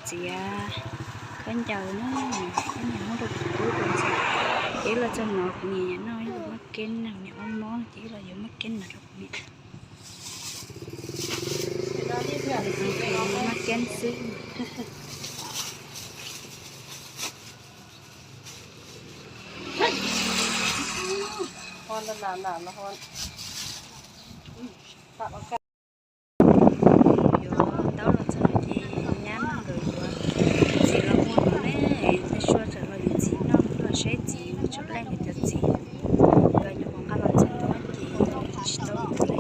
Txiav khaub ncaws na, ib niam muab rau kuv tub tus ntxhais, ces ib los txog no kuv niam nyob noj ib los muab keb noj, niam mob mob ces ib los yuav muab keb noj rau kuv niam. Muab keb xwb. Yuav taub los txog no ces nyab nkawd yuav txiv los ua no ne, tej suab txawm los yuav txiv noj los saib txiv ua tsuam leej nkawd cov txiv, nkawd nyuam qhuav nqa los txog ntua ces tsis tau ua li.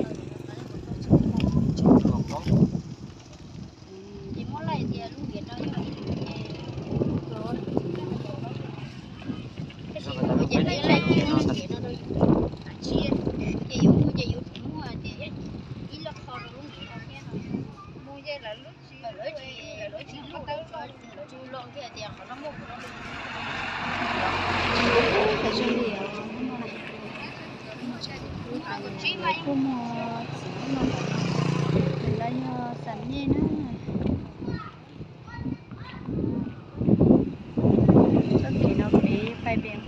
Kuj muaj txiv no, tus no yog xam nyej na. Txoj kev no peb pais pem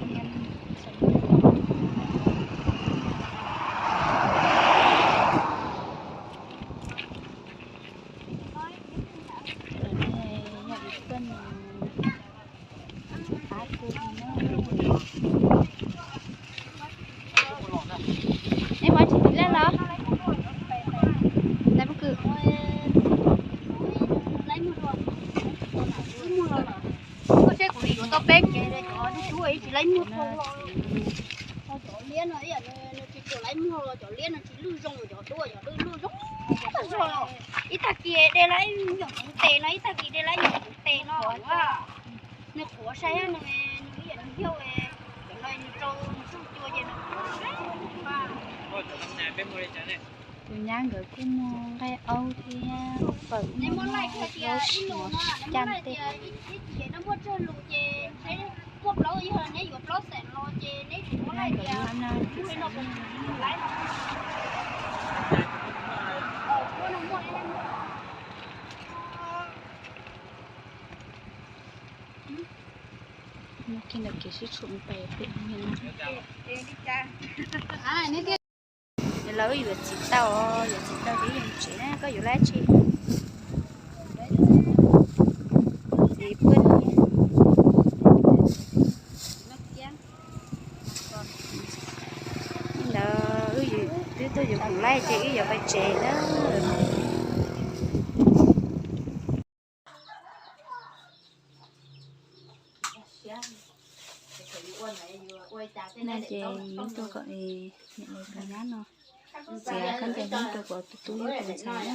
Neb muab tsis tiv lej los? Lawv mus kwm. Koj saib kuv yuav tau peb kev, cov tub ib tsis laib muag tau los. Cov liab no ib yam nws tsis tshua laib muag los, cov liab no tsis lwj zoo, cov duab cov lwj lwj zoo tag zog. Ib tag kis de laib nyuam tes no, ib tag kis de laib nyuam tes no. Nws qhuav sai nws, nws ib yam nws yog, cov no nws rau nws tsuj cua ces nws qhuav. Tus nyab nkawd kuj muag nqaij aub thiab fawm, muag zaub siav caj ntej. Muaj plaub yog neb yuav plaub xeem los ces neb yuav muab laij tias no. Muab kiag ntawm kev sib tshuam mus pem pem no. Lawv yuav txiv tau, yuav txiv tau ces yeej tsev na, koj yuav lab tsi? Txiv pw. Ntawd wb twb tuaj yuav khoom laij ces wb yuav pais tsev na. No ces yus tuaj kom niam laus tus nyab no txiav khaub ncaws hnub rau kuv tus tub tus ntxhais na.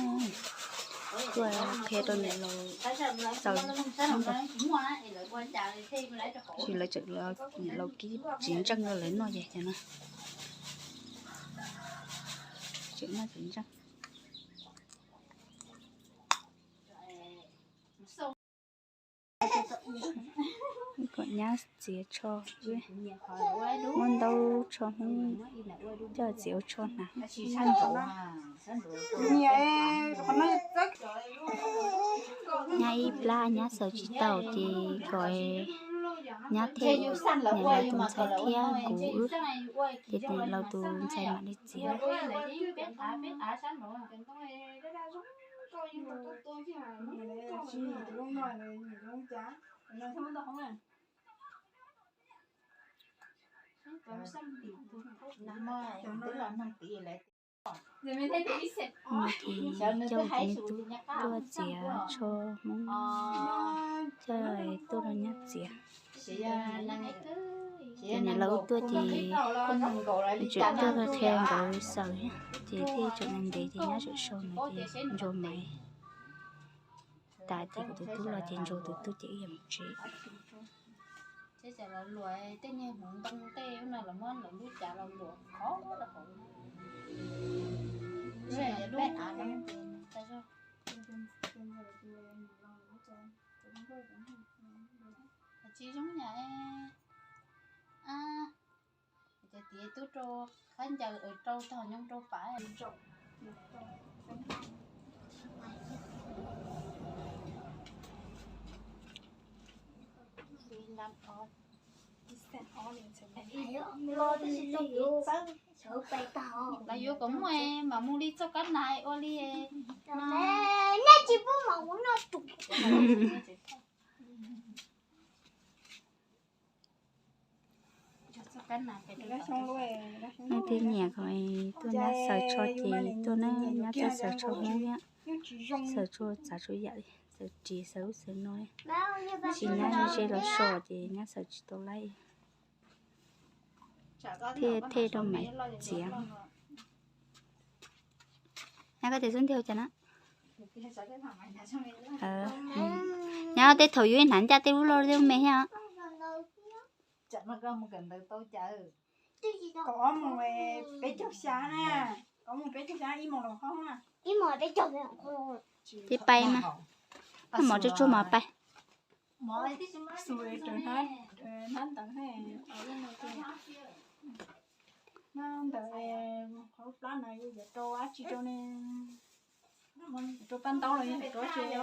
Tuaj qhia rau niam laus txaus ntawd. Tab sis lawv tseem, niam laus kib txiv ntseej rau lawv noj ces no. Tseem noj txiv ntseej. Kom nyab txiav tsho, muab ntaub tsho Hmoob coj txiav ua tsho hnav. Nyab ib plab nyab xaws tsis tau ces kom nyab thiab niam laus tus ntxhais thiab kuv wb, ces niam laus tus ntxhais mam li txiav. No ces coj kuv tus tub tuaj txiav tsho Hmoob, coj tuaj rau nyab txiav. Ces niam laus tuaj ces tseem tuaj qhia nkawd xaws thiab, ces thiaj tseem ntev ces nyab tseem sau no ces ntsuag maiv tas ces kuv tus tub los ces ntsuag tus tub ces wb yuav mus tsev. Ces los luam tej niag hmoov ntoo tej no los muab lawv lub cav los luam khov rau hauv. Tsis zoo yam, cov tiav tub rau khaub ncaws rau tog nyob rau pam. Los yuav kom muaj mam mus li txoj kab nas ua li. Nej tsis pub mam mus noj tus. Leej twg nyiam kom tuaj nyab xaws tsho ces tuaj na, nyab tuaj xaws tsho Hmoob thiab. Xaws tsho txav tsho yam li, xaws ris xaws ub xaws no. Tsis nyab ze los so ces nyab xaws tsis tau laib. Thiaj thej rau mam txiav. Nyab koj tes xub ntiag cas na. Nyab tej thaum yuav hnav ncaj tej lub loj tej lub me thiab. Kaum ob moos peb caug xya na, kaum ob moos peb caug xya ib moos los hoob na. Ces pais mas, haj mov tsuag tsuag mas pais. Hnab ntawd, hnab ntawd qhov plab no yuav rau dab tsi rau ne? Rau paj ntaub los yog rau dab tsi?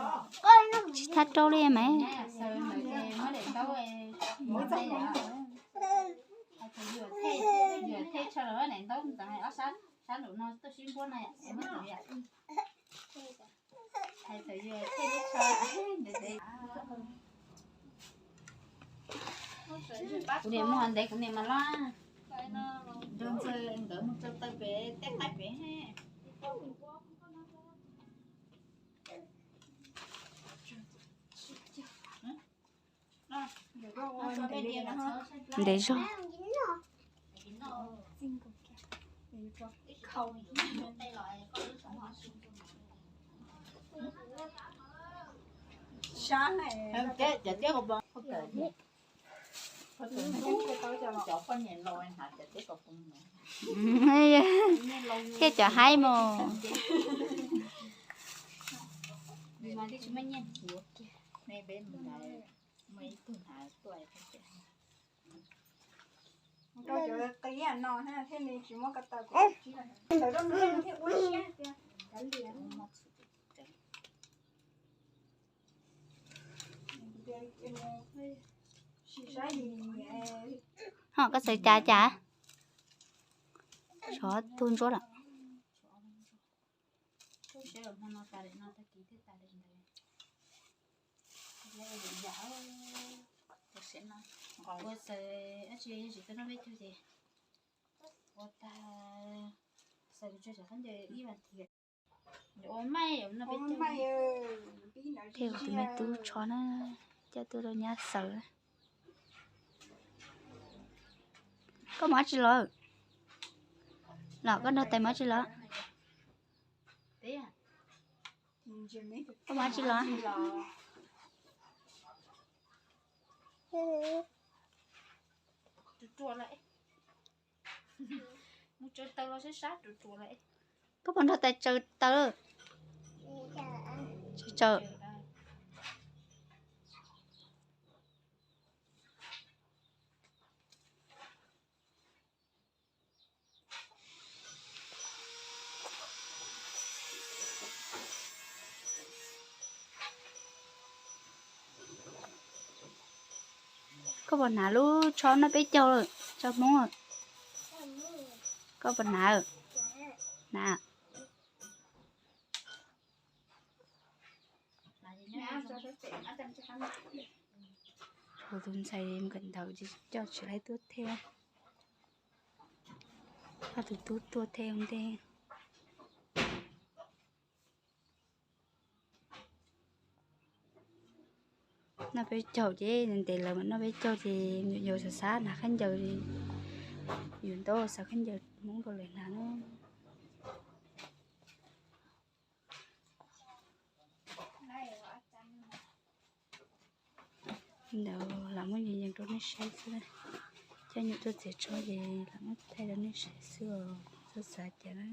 Tsis thab rau li mas. Kuv niam mus hov ntev kuv niam mas loj. Nrog ntxawg nkawd mus rau taw pem tej qaib pem. Ntev zog. Thiab cov haib mus. Ho koj xaws cas cas? Xyov tuag ntsuab lawm. Ua tag, ua tag, xaws tso cov khaub ncaws ib vas thiv. Ua maij no peb. Thiab kuv tus me tub tsho na, coj tuaj rau nyab xaws. Koj mus dab tsi los? Los koj nrog tais mus dab tsi los? Koj mus dab tsi los? Koj puas nrog tais tsaws taws? Tsaws. Koj puas hnav lub tsho noj peb caug lawm, tsho Hmoob? Koj puas hnav? Hnav. Kuv tus ntxhais mus kawm ntawv ces coj tsis laib tuaj thiab. Koj tus tub tuaj thiab ua ntej. Noj peb caug ces ntev lawm mas noj peb caug ces yuav xav xav hnav khaub ncaws, yuav ntau xav khaub ncaws Hmoob rau lawv hnav na. Ntawd lam muab yees yees rau nej saib xwb, coj nyuam tuaj txiav tsho ces lam muab thaij rau nej saib xwb os, txhob xav cas na.